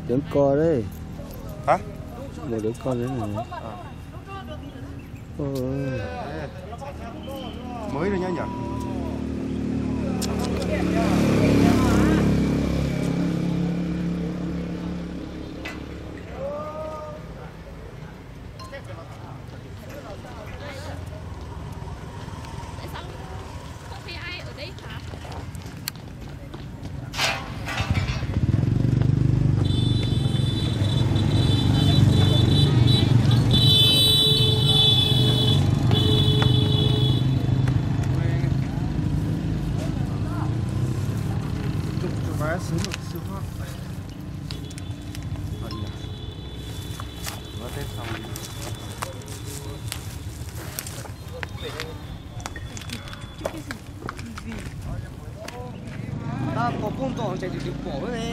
Deev ko li. Hab? Mus deev ko li. Mus ib lub nyob nyob. Tab pom poob toj ces tus twg pom ne.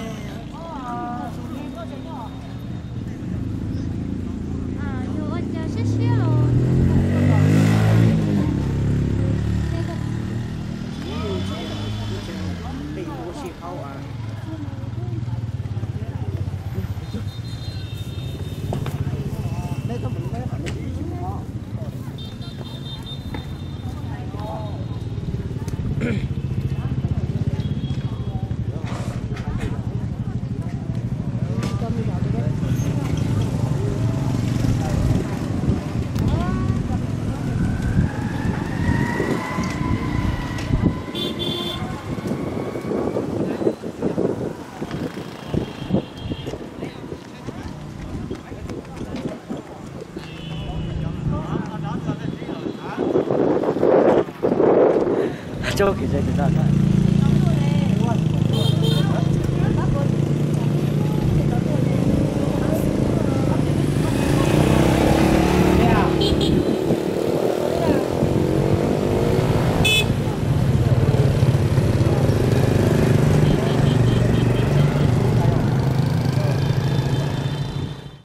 Tso kev zais tsis tau.